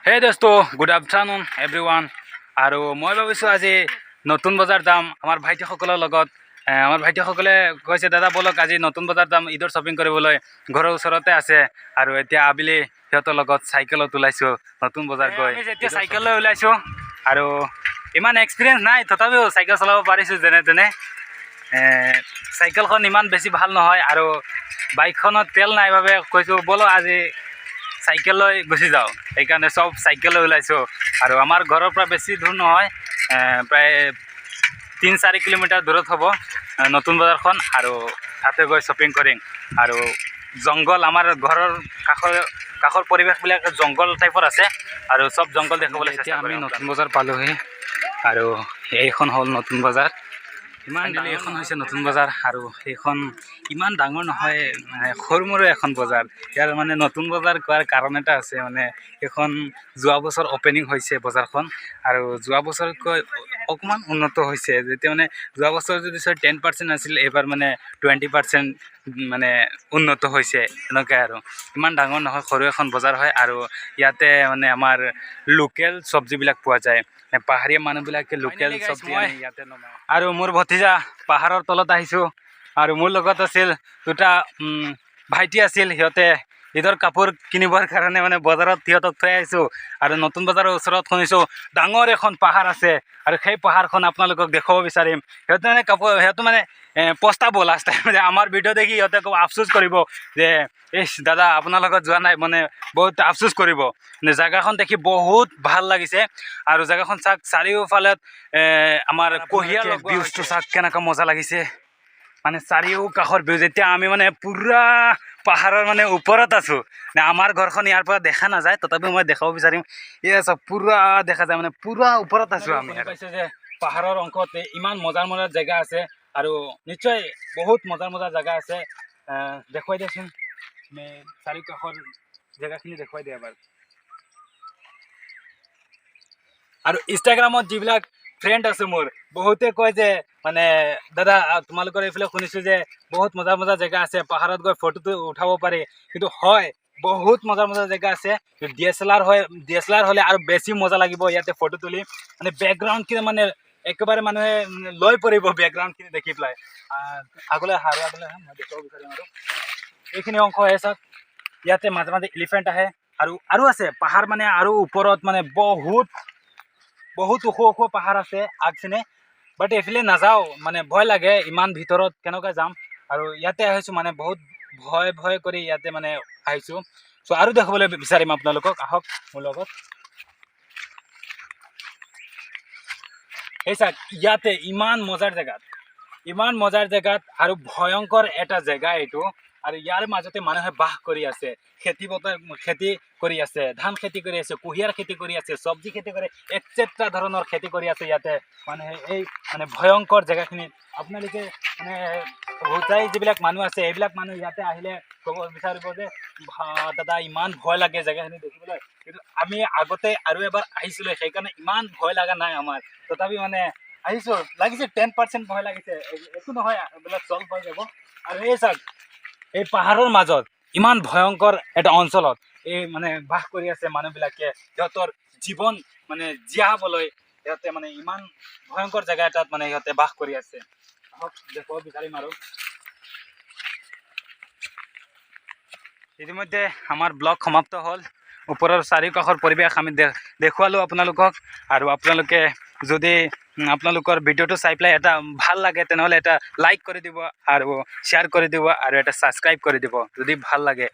হে দোস্ত, good afternoon everyone. আৰু মই ভাবিছোঁ আজি নতুন বজাৰ যাম আমাৰ ভাইটিসকলৰ লগত। আমাৰ ভাইটিসকলে কৈছে, "দাদা, ব'লক, আজি নতুন বজাৰ যাম ঈদৰ শ্বপিং কৰিবলৈ, ঘৰৰ ওচৰতে আছে।" আৰু এতিয়া আবেলি সিহঁতৰ লগত চাইকেলত ওলাইছোঁ নতুন বজাৰ গৈ। এতিয়া চাইকেল লৈ ওলাইছোঁ আৰু ইমান এক্সপিৰিয়েঞ্চ নাই, তথাপিও চাইকেল চলাব পাৰিছোঁ যেনে তেনে। চাইকেলখন ইমান বেছি ভাল নহয় আৰু বাইকখনত তেল নাই বাবে কৈছোঁ, ব'লো আজি চাইকেল লৈ গুচি যাওঁ। সেইকাৰণে চব চাইকেল লৈ ওলাইছোঁ। আৰু আমাৰ ঘৰৰ পৰা বেছি দূৰ নহয়, প্ৰায় 3-4 কিলোমিটাৰ দূৰত হ'ব নতুন বজাৰখন। আৰু তাতে গৈ শ্বপিং কৰিম। আৰু জংঘল, আমাৰ ঘৰৰ কাষৰ পৰিৱেশবিলাক জংঘল টাইপৰ আছে আৰু চব জংঘল দেখাবলৈ চেষ্টা আমি নতুন বজাৰ পালোহি। আৰু এইখন হ'ল নতুন বজাৰ। ইমান ডাঙৰ এইখন হৈছে নতুন বজাৰ। আৰু সেইখন ইমান ডাঙৰ নহয়, মানে সৰু মৰু এখন বজাৰ। ইয়াৰ মানে নতুন বজাৰ কোৱাৰ কাৰণ এটা আছে। মানে এইখন যোৱা বছৰ অ'পেনিং হৈছে বজাৰখন আৰু যোৱা বছৰতকৈ অকণমান উন্নত হৈছে। যেতিয়া মানে যোৱা বছৰ যদি 10% আছিল, এইবাৰ মানে 20% মানে উন্নত হৈছে, এনেকুৱাই। আৰু ইমান ডাঙৰ নহয়, সৰু এখন বজাৰ হয়। আৰু ইয়াতে মানে আমাৰ লোকেল চব্জিবিলাক পোৱা যায়। মানে পাহাৰীয়া মানুহবিলাকে লোকেল চব্জি আনি ইয়াতে নমায়। আৰু মোৰ ভতিজা, পাহাৰৰ তলত আহিছোঁ। আৰু মোৰ লগত আছিল দুটা ভাইটি আছিল, সিহঁতে ঈদৰ কাপোৰ কিনিবৰ কাৰণে মানে বজাৰত সিহঁতক থৈ আহিছোঁ। আৰু নতুন বজাৰৰ ওচৰত শুনিছোঁ ডাঙৰ এখন পাহাৰ আছে আৰু সেই পাহাৰখন আপোনালোকক দেখুৱাব বিচাৰিম। সিহঁতে মানে কাপোৰ, সিহঁতে মানে পস্তাব লাষ্ট টাইম যে আমাৰ ভিডিঅ' দেখি সিহঁতে ক'ব, আফচোচ কৰিব যে ইছ দাদা, আপোনাৰ লগত যোৱা নাই, মানে বহুত আফচোচ কৰিব। মানে জেগাখন দেখি বহুত ভাল লাগিছে। আৰু জেগাখন চাওক, চাৰিওফালে আমাৰ কুঁহিয়াৰ ভিউজটো চাওক, কেনেকুৱা মজা লাগিছে। মানে চাৰিও কাষৰ ভিউজ। এতিয়া আমি মানে পূৰা পাহাৰৰ মানে ওপৰত আছোঁ। মানে আমাৰ ঘৰখন ইয়াৰ পৰা দেখা নাযায়, তথাপিও মই দেখাব বিচাৰিম। এয়া চাওক, পূৰা দেখা যায়, মানে পূৰা ওপৰত আছোঁ আমি। পাইছে যে পাহাৰৰ অংশত ইমান মজাৰ মজাৰ জেগা আছে আৰু নিশ্চয় বহুত মজাৰ মজাৰ জেগা আছে। দেখুৱাই দিয়াচোন, তুমি চাৰিওকাষৰ জেগাখিনি দেখুৱাই দিয়া এবাৰ। আৰু ইনষ্টাগ্ৰামত যিবিলাক ফ্ৰেণ্ড আছে মোৰ, বহুতে কয় যে মানে দাদা, তোমালোকৰ এইফালে শুনিছোঁ যে বহুত মজা মজা জেগা আছে, পাহাৰত গৈ ফটোটো উঠাব পাৰি। কিন্তু হয়, বহুত মজা মজা জেগা আছে। ডিএছএলআৰ হয়, ডিএছএলআৰ হ'লে আৰু বেছি মজা লাগিব ইয়াতে ফটো তুলি। মানে বেকগ্ৰাউণ্ডখিনি মানে একেবাৰে মানুহে মানে লৈ পৰিব বেকগ্ৰাউণ্ডখিনি দেখি পেলাই। আগলৈ আহা আৰু আগলৈ আহা, মই দেখুৱাব বিচাৰিম। আৰু এইখিনি অংশ হয়, চাওক, ইয়াতে মাজে মাজে এলিফেণ্ট আহে। আৰু আছে পাহাৰ, মানে আৰু ওপৰত মানে বহুত বহুত ওখ ওখ পাহাৰ আছে আগপিনে। বাট এইফালে নাযাওঁ, মানে ভয় লাগে, ইমান ভিতৰত কেনেকৈ যাম। আৰু ইয়াতে আহিছোঁ, মানে বহুত ভয় ভয় কৰি ইয়াতে মানে আহিছোঁ। চ' আৰু দেখুৱাবলৈ বিচাৰিম আপোনালোকক, আহক মোৰ লগত। এই চাওক, ইয়াতে ইমান মজাৰ জেগাত, ইমান মজাৰ জেগাত আৰু ভয়ংকৰ এটা জেগা এইটো। আৰু ইয়াৰ মাজতে মানুহে বাস কৰি আছে, খেতি পথাৰ খেতি কৰি আছে, ধান খেতি কৰি আছে, কুঁহিয়াৰ খেতি কৰি আছে, চব্জি খেতি কৰে, এটচেট্ৰা ধৰণৰ খেতি কৰি আছে ইয়াতে মানুহে এই মানে ভয়ংকৰ জেগাখিনিত। আপোনালোকে মানে হোজাই যিবিলাক মানুহ আছে, এইবিলাক মানুহ ইয়াতে আহিলে ক'ব বিচাৰিব যে দাদা, ইমান ভয় লাগে জেগাখিনি দেখিবলৈ। কিন্তু আমি আগতে আৰু এবাৰ আহিছিলোঁ, সেইকাৰণে ইমান ভয় লগা নাই আমাৰ। তথাপি মানে আহিছোঁ, লাগিছে, 10% ভয় লাগিছে। একো নহয়, এইবিলাক চল্ভ হৈ যাব। আৰু এই চাওক, এই পাহাৰৰ মাজত ইমান ভয়ংকৰ এটা অঞ্চলত এই মানে বাস কৰি আছে মানুহবিলাকে। সিহঁতৰ জীৱন মানে জীয়াবলৈ সিহঁতে মানে ইমান ভয়ংকৰ জেগা এটাত মানে সিহঁতে বাস কৰি আছে। আহক, দেখুৱাব বিচাৰিম। আৰু ইতিমধ্যে আমাৰ ব্লগ সমাপ্ত হ'ল। ওপৰৰ চাৰিওকাষৰ পৰিৱেশ আমি দেখুৱালোঁ আপোনালোকক। আৰু আপোনালোকে যদি আপোনালোকৰ ভিডিঅ'টো চাই পেলাই এটা ভাল লাগে, তেনেহ'লে এটা লাইক কৰি দিব আৰু শ্বেয়াৰ কৰি দিব আৰু এটা ছাবস্ক্ৰাইব কৰি দিব যদি ভাল লাগে।